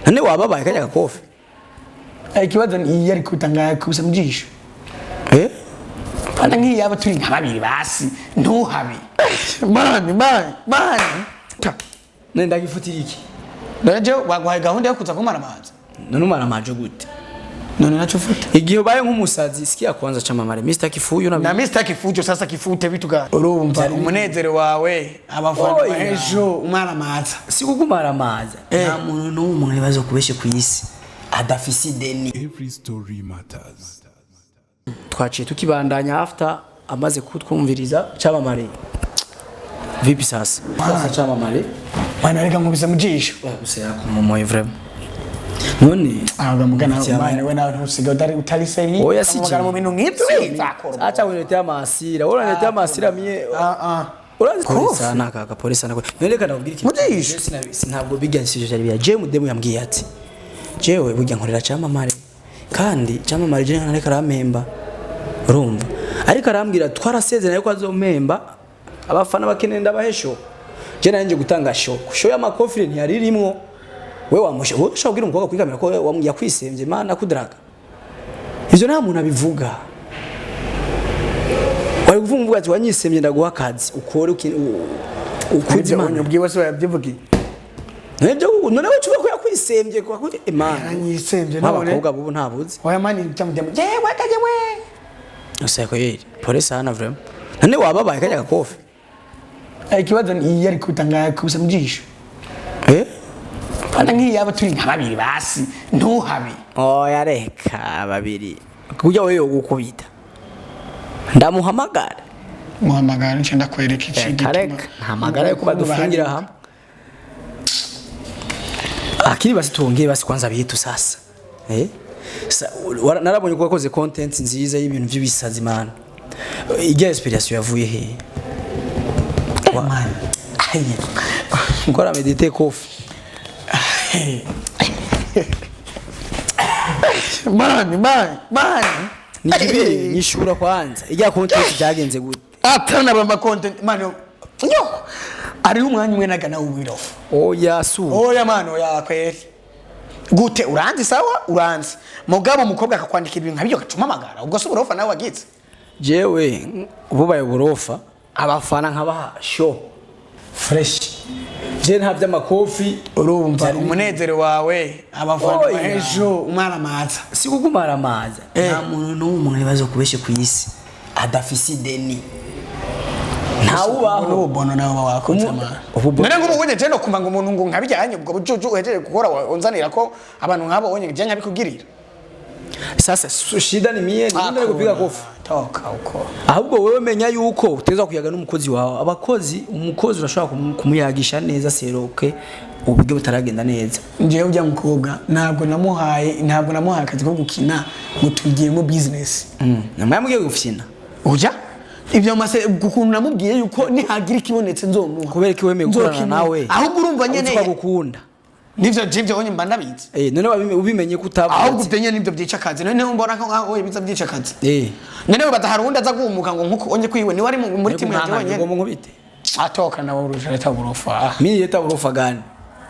None wababaye kajya gakofi? Ikibazo ni iyo ari kubitanga kubisa mu jisho. Eh. Pana nk'iyo yaba turi nka babiri basi ntuhabe. Mani mani mani. Ta. None ndagifutira iki? None jewe baguhaye gahunda yo kuza kumara amazi. None umara majo gute? None naco futa. Igihe ubaye nk'umusazi, sikia kwanza chamamare Mr Kifuyu na Na Mr Kifujo sasa kifute vitu gani? Urumva umunezero wawe abafana Oya. bahejo umara amazi. Si kukumara amazi. Eh. Nta muntu n'umwe bazo kubeshe ku isi adafise ideni. Every story matters. Twaciye tukibandanya after amaze kutwumviriza. Chamamare, vipi sasa? Sasa chamamare. Mwana reka nkubise mu jisho. Gusa yakumumoye vraiment. None Ahubwo mugana Mfitiye mwana we nawe ntusiga utari utari seri. Oya, si Mugana mu bintu nk'ibyo nzakora. Acha uniletea maasira. Wewe unaniletea maasira mie. Ah ah. Urazi Kofi. sana kaka, polisi sana. None reka ndakubwira ikintu. Mujisho. Ntabwo bijya sivyo cyari bya je mudemu yambwiye ati jewe burya nkorera camamare kandi camamare je ntareka arampemba, urumva, ariko arambwira twarasezeranye ko azompemba. Abafana bakeneye ndabahesho, je nanje gutanga show, show y'amakofire ntiyaririmwo. We wamusha, wowe ushobora kubwira umukobwa kuri kamera ko yakwisembye mana kudraga? Ivyo nta muntu abivuga. Wari kuvuga uvuga ati wanyisembye ndaguha akazi ukore ukuze Ibyo Imana. ubwiwe se yabyivugiye. None byo none we tuvuga ko yakwisembye kwa kuri Imana. Yaranyisembye none. Abakobwa bubu ntabuzi. Oya mani cyamudemu. Yewe kajewe. Useko yeri pole sana vraiment. None wababaye kajya gakofi? Ikibazo ni iyo ari kubitanga kubisa mu jisho. Eh. Pana nk'iyo yaba turi nka babiri basi ntuhabe. Oya reka, babiri kujya wewe gukubita ndamuhamagara. Muhamagara nce ndakwereka iki. Reka reka, ntamagara yo kuba dufungira hamwe. Akiri basi tuongee basi kwanza bitu sasa. Eh. Narabonye ko wakoze content nziza y'ibintu by'ibisazi man. Ijya inspiration yavuye he? Man. Nkora medite kofi. Mani mani mani. Nijibire nyishura kwanza. Ijya content byagenze gute? Atana bamba content mani. Yo. Ari umwanya umwe naga nawe ubirofa. Oya su. Oya mani oya kweli. Gute uranzi sawa uranzi. Mugabo umukobwa akakwandikira ibintu nkabyo gacuma amagara. Ubwo se uburofa nawe wagize. Jewe bubaye burofa abafana nkabaha show fresh. Je nta by'amakofi. Urumva umunezero wawe abafana Oya. bahejo umara amaza. Si kukumara amazi. Eh. Nta muntu n'umwe bazo kubeshe ku isi adafise ideni, ntawubaho. Ubu nawe wakoze mara. None ngo ubonye je no kumva ngo umuntu ngo nkabijyanye ubwo bujuju uhejeje gukora unzanira ko abantu nk'abo onye je nkabikugirira. Sasa shida ni mie ni kupiga kofi. Toka uko. Ahubwo wewe menya yuko uteza kuyaga n'umukozi wawe. Abakozi, umukozi urashobora kumuyagisha neza seroke uburyo butaragenda neza. Njewe ujya mukobwa ntabwo namuhaye akazi ko gukina ngo tugiyemo business. Namwe mugiye gufyina. Uja ibyo mase ukuntu namubwiye yuko nihagira ikibonetse nzomuha. Kubera ko wemeye gukorana Nzokimuha. nawe. Ahubwo urumva nyene Uzi ko agukunda. Nivyo jivyo onye mba ndabizi. Eh, none ubimenye ko utavuze. Ahubwo ibyo nyene nivyo byica akazi. None mbona ko nkaho biza byica akazi. Eh. None baza hari uwundi aza guhumuka ngo nkuko onye kwiwe niwe ari muri timu yanjye wenyene. Ngomba nkubite. Atoka nawe uruje leta burofa. Mimi leta urofa gani?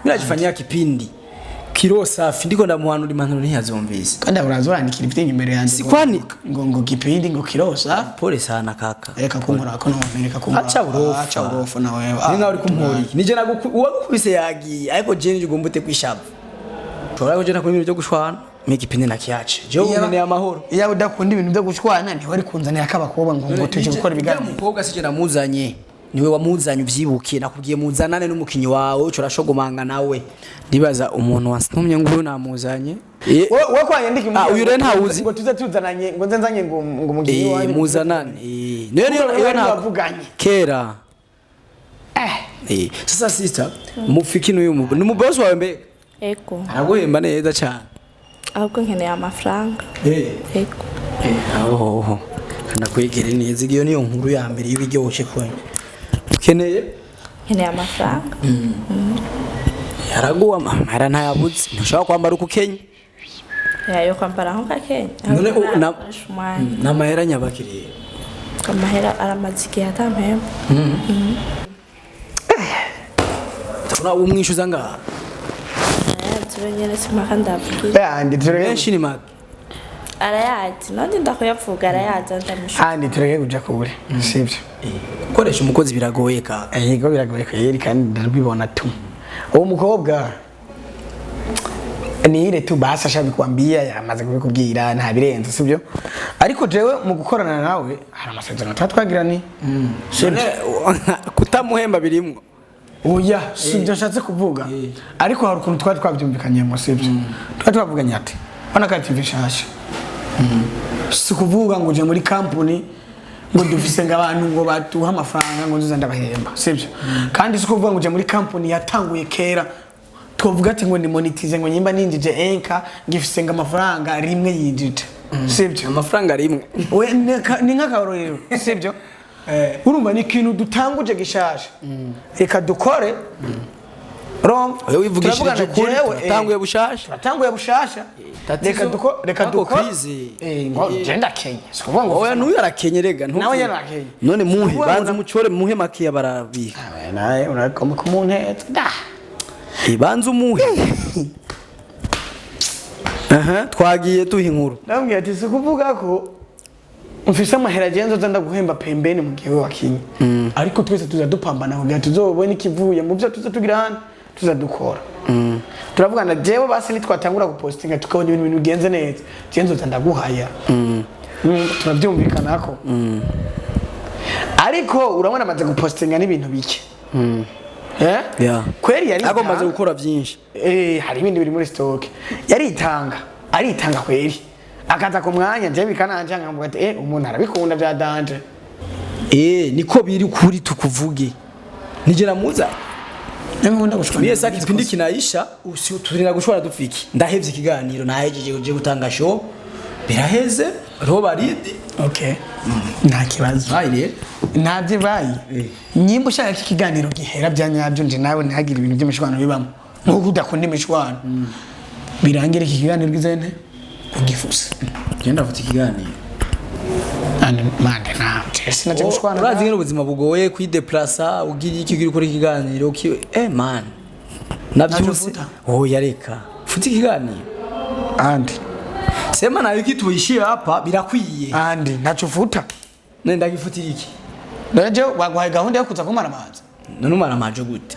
Mimi najifanyia kipindi kiro safi, ndiko ndamuhanura impanuro ntiyazumvise. Kandi uraza urandikira ibitenge imbere yanjye. Si kwani- ngo kipindi ngo kirosa. Pole sana kaka. Reka kunkora ko none reka kunkora. Acha urofa. Acha urofa na wewe. Ni nkaho uri kumpora iki? Nije uwagukubise yagiye ariko je nije ugomba ute kwishava. Ushobora kugenda kuri ibintu byo gushwana. Mimi kipindi nakiache. Je ubu amahoro. Iyo udakunda ibintu byo gushwana ntiwari kunzanira kabakobwa ngo tuje gukora ibiganiro. Umukobwa sije namuzanye. Niwe wamuzanye uvyibuke, nakubwiye muzanane n'umukinyi wawe uco urashogomanga nawe. Ndibaza umuntu wantumye ngo uyu namuzanye. Eh, Wowe kwanyandika. Ah, uyu rero ntawuzi. Ngo tuze tuzananye ngo nze nzanye ngo umukinyi Eh, wanjye. muzanane. Eh, niyo niyo Niyo nta wavuganye. Kera. Eh, sasa sister, mufiki n'uyu ni umuboss wawe mbega? Ego. Araguhemba neza cyane. Ahubwo nkeneye amafaranga. Eh. Ego. Aho ndakwegere neza, iyo niyo nkuru ya mbere y'ibiryoshe kwenye ukeneye. Nkeneye amafaranga. Yaraguha amahera ntayabuze, ntushobora kwambara uko ukenye. Yo kwambara nko kakenya. None umwanya. N'amahera nyabakiriye. Amahera aramaze igihe atampemba. Ndabona umwishyuza ngaha. Arayazi wenyene, simpaka ndavugira. Andi tureke. Benshi ni make. Arayazi nandi ndakuyavuga, arayazi ndamwishuye. Andi tureke kuja kure, sivyo? Gukoresha umukozi biragoye ka. Yego, biragoye kweri, kandi ndabibona tu. Uwo mukobwa ni ile tu basi ashabikwambia, yamaze kubikubwira, nta birenze, sibyo? Ariko jewe mu gukorana nawe hari amasezerano tuba twagiranye, sibyo? Kutamuhemba birimwo? Oya, sibyo nshatse kuvuga, ariko hari ukuntu twari twabyumvikanyemo, sibyo? Twari twavuganye ati bana ka TV nshasha, si kuvuga ngo uje muri kampuni ngo dufise ngo abantu ngo baduhe amafaranga ngo nziza ndabahemba, sibyo? Kandi si kuvuga ngo uje muri kampuni yatanguye kera, twovuga ati ngo ni monetize, ngo nyimba ninjije enka ngifise ngo amafaranga rimwe yinjije, sibyo? Amafaranga rimwe. We, ni nk'akarorero, sibyo? Urumva ni ikintu dutanguje gishasha, reka dukore. Urumva? Wewe wivugishirije Turavugana ukuri, jewe, turatanguye bushasha. Turatanguye bushasha. Tatizo, Reka duko, reka ako dukore. crise. Ngo je ndakenye, si ukuvuga ngo Oya, n'uyu arakenye rega. Nawe yarakenye. None muhe Kuvuga ngo banza umucore, muhe makiya barabika. Ah, nawe urakoma kumunteza da. Banza umuhe. Aha twagiye tuha inkuru. Ndamubwira ati si ukuvuga ko mfise amahera agenza nza ndaguhemba pembeni mu gihe we wakinye, ariko twese tuza dupambana kugira tuzobone ikivuye mu byo tuza tugira hano, tuza dukora. Turavugana jewe basi nitwatangura gupostinga tukabona ibintu bigenze neza, jewe nzoza ndaguhaya. Turabyumvikanako, ariko urabona amaze gupostinga n'ibintu bike. Eh? Yeah. Kweri yari Ariko maze gukora byinshi. Hari ibindi biri muri stock. Yaritanga, aritanga kweri, akaza ku mwanya, jewe bikananje nkavuga ati umuntu arabikunda bya danger. Niko biri kuri tukuvuge. Nije namuza. Nkunda gushwana. Mie sasa kipindi kinaisha, turinda gushwana dufiki. Ndahevye ikiganiro, nahejeje uje gutanga show. Biraheze, roba ridi. Okay, nta kibazo. Bayi rero. Ntabyo bayi. Nyimba ushaka ko ikiganiro gihera bya nyabyo, nje nawe ntihagire ibintu by'imishwano bibamo, nkuko udakunda imishwano, birangire iki kiganiro gize nte ugifuse. Genda futa ikiganiro. Andi mande nta je sinaje gushwana. Urazi ngene ubuzima bugoye kwideplasa, ugira iki, ugira ukora ikiganiro ki man. Navyuse. Futa. Oya, reka. Futa ikiganiro. Andi. Sema nayo kituishie hapa birakwiye. Andi ntacyo ufuta. Nenda ndagifutira iki? Rero baguhaye gahunda yo kuza kumara amazi. None umara majo gute?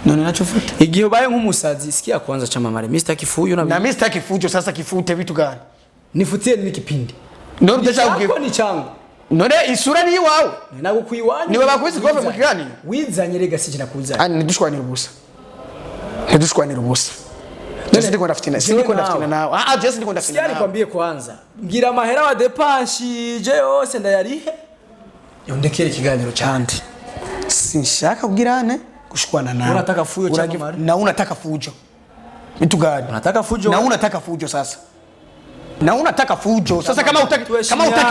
None ntacyo ufuta. Igihe ubaye nk'umusazi, sikia kwanza chamamare Mr. Kifuyu na Na mimi sitaki fujo, sasa kifute vitu gani? Nifutie nini kipindi? None udashaka Chako kugifu. ni changu. None isura ni iwawe. Nagukuiwanyu. Niwe bakubise ikofe mu kiganiro? Wizanye rega sije nakuzanye. Ani ntidushwanire ubusa. Ntidushwanire ubusa. Jesse ndiko ndafitina. Sindiko ndafitina nawe. Ah, Jesse ndiko ndafitina. Sikia nikwambie kwanza. Ngira amahera wa depanshije yose ndayarihe. Yondekere ikiganiro cyandi. Sinshaka kugirane gushwana nawe. Unataka fujo chamamare? Na unataka fujo. Vitu gani? Unataka fujo? Na unataka fujo sasa. Na unataka fujo. Sasa kama utaki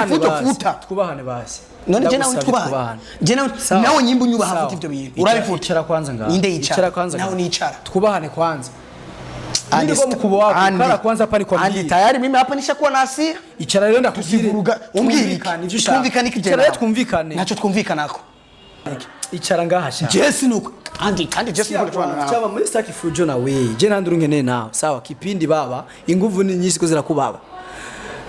fujo futa. Twubahane basi. None je nawe Ndagusabye twubahane. twubahane. Je nawe Sawa. nawe nyimba unyubaha Sawa. futa ivyo bintu. Urabifuta. Icara kwanza ngaho. Ninde yicara? Icara kwanza. Nawe ngaho. nicara. Twubahane kwanza. Mimi niko mkubwa wako. Kala kwanza hapa nikwambie. Andi tayari mimi hapa nishakuwa na hasira. Icara rero ndakubwire. Tusivuruga umbwire iki? Twumvikane ivyo ushaka. Twumvikane iki je Icara rero nawe? twumvikane. Ntacyo twumvikanako. Icara ngaha sha. Jesse nuko andi kandi Jesse nuko tubana nawe. Chama muri sitaki fujo na we. Je nanduru nkeneye nawe. Sawa kipindi baba, inguvu ni nyinshi ko zirakubaba.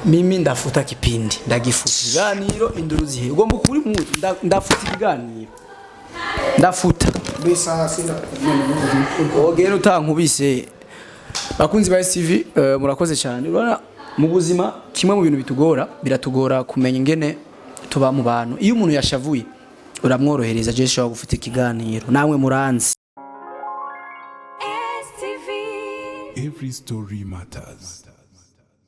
Mimi ndafuta kipindi, ndagifuta ikiganiro induru zihe. Ugomba kuri mu ndafuta ikiganiro. Ndafuta. Bisa sinda. Ogera utankubise. Bakunzi ba STV, murakoze cyane. Urabona mu buzima kimwe mu bintu bitugora, biratugora kumenya ingene tuba mu bantu. Iyo umuntu yashavuye uramworohereza. Je shobora gufata ikiganiro namwe muranzi. Every story matters.